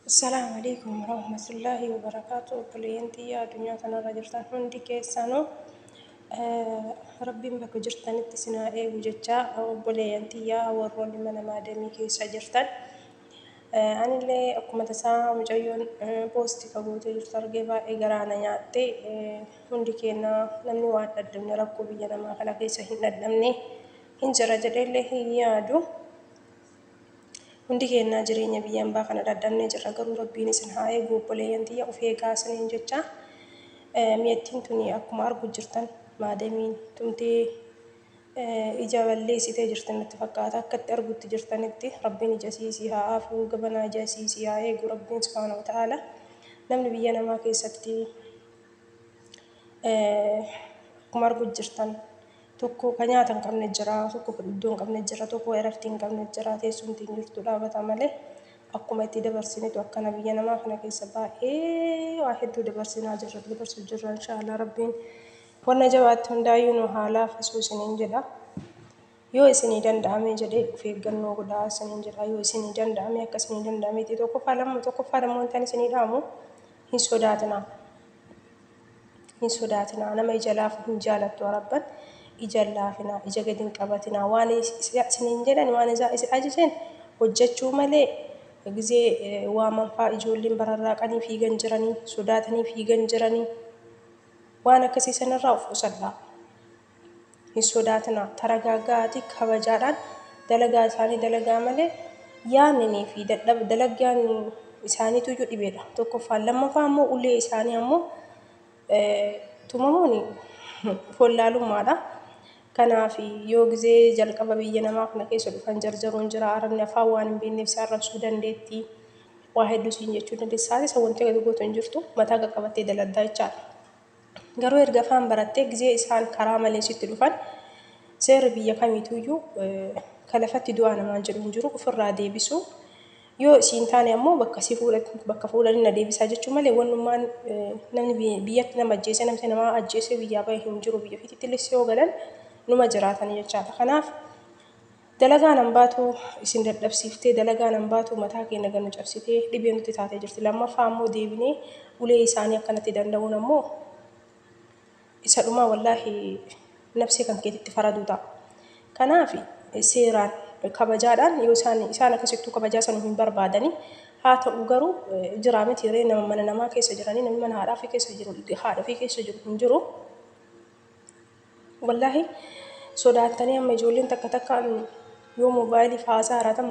Assalaamu alaikum warahmatullaahi wabarakaatu. Obboleeyyan tiyya addunyaa tanarra jirtan hundi keessanuu rabbiin bakka jirtanitti isin haa eegu jecha, obboleeyyan tiyya warroonni mana maadamii keessa jirtan. Anillee akkuma tasaa mucayyoon poostii ka gootee jirtu argee baay'ee garaa na nyaatte. Hundi keenya namni waan dhadhabne rakkoo biyya namaa kana keessa hin dhadhabne hin jira jedheellee hin yaadu. Hundi keennaa jireenya biyya ambaa kana dhadhabnee jirra, garuu Rabbiin isin haa eegu. Obboleeyyan tiyya, of eegaa isiniin jecha. Miyattiin tuni akkuma argu jirtan maadamiin tumtee ija balleessitee jirti natti fakkaata. Akka itti argutti jirtanitti Rabbiin ija isii haa aafuu, gabanaa ija isii haa eegu Rabbiin subhaanahu wa ta'aala. Namni biyya namaa keessatti akkuma argu jirtan tokko ka nyaata hin qabne jira, tokko ka iddoo hin qabne jira, tokko ka iraftii hin qabne jira, teessumti hin jirtu dhaabata malee akkuma itti dabarsinetu akkana biyya namaa kana keessa baay'ee waa hedduu dabarsinaa jirra, dabarsuu jirra. Inshaallah Rabbiin wanna jabaatti hundaayyuu nu haa laaffisuu isiniin jedha. Yoo isinii danda'ame jedhee of eeggannoo godhaa isiniin jedha. Yoo isinii danda'ame, akka isinii danda'ametti tokkoffaa lamma tokkoffaa lamma wantaan isinii dhaamu, hin sodaatinaa. Hin sodaatinaa. Nama ija laafu hin jaalattu Arabban. Ija hin laafinaa, ija gadi hin qabatinaa. Waan isiniin jedhan, waan isaa isin ajajan hojjechuu malee gizee waaman faa ijoolleen bararraaqanii fiigan jiranii, sodaatanii fiigan jiranii, waan akkasii sanirraa of qusadhaa. Hin sodaatinaa. Taragaaga'aatii kabajaadhaan dalagaa isaanii dalagaa malee yaadnii fi dadhab dalagaan isaaniituyyuu dhibeedha. Tokkoffaan, lammaffaa ammoo ulee isaanii ammoo tumamuun wallaalummaadha. Kanaaf yoo gizee jalqaba biyya namaa kana keessa dhufan jarjaruun jira. Arabni afaan waan hin beekneef si arrabsuu dandeetti. Waa hedduu siin jechuu dandeessi. Sa'aatii san wanti ati gootu hin jirtu. Mataa qaqqabattee dalagdaa jechaadha. Garuu erga afaan barattee gizee isaan karaa malee sitti dhufan, seerri biyya kamiituyyuu ka lafatti du'aa namaan jedhu hin jiru, ofirraa deebisuu. Yoo isiin taane ammoo bakka si fuudha, bakka fuudhanii na deebisaa jechuu malee wannummaan namni biyyatti nama ajjeesee, namni nama ajjeesee biyyaa bahe hin jiru. Biyya ofiititti illee yoo galan numa jiraatanii jechaadha. Kanaaf dalagaan hambaatu isin dadhabsiiftee, dalagaan hambaatu mataa keenya gad nu cabsitee dhibee nutti taatee jirti. Lammaffaa ammoo deebinee ulee isaanii akkanatti danda'uun ammoo isa dhumaa, wallaahi nafsee kan keetitti faraduu ta'a. Kanaaf seeraan kabajaadhaan yoo isaan isaan akkasittuu kabajaa sanuu hin barbaadanii haa ta'u, garuu jiraa miti ree nama mana namaa keessa jiranii, namni mana haadhaa ofii keessa jiru, haadha ofii keessa jiru hin jiru. Wallaahi sodaattanii amma ijoolleen takka takka yoo moobaayilii haasaa haraatan.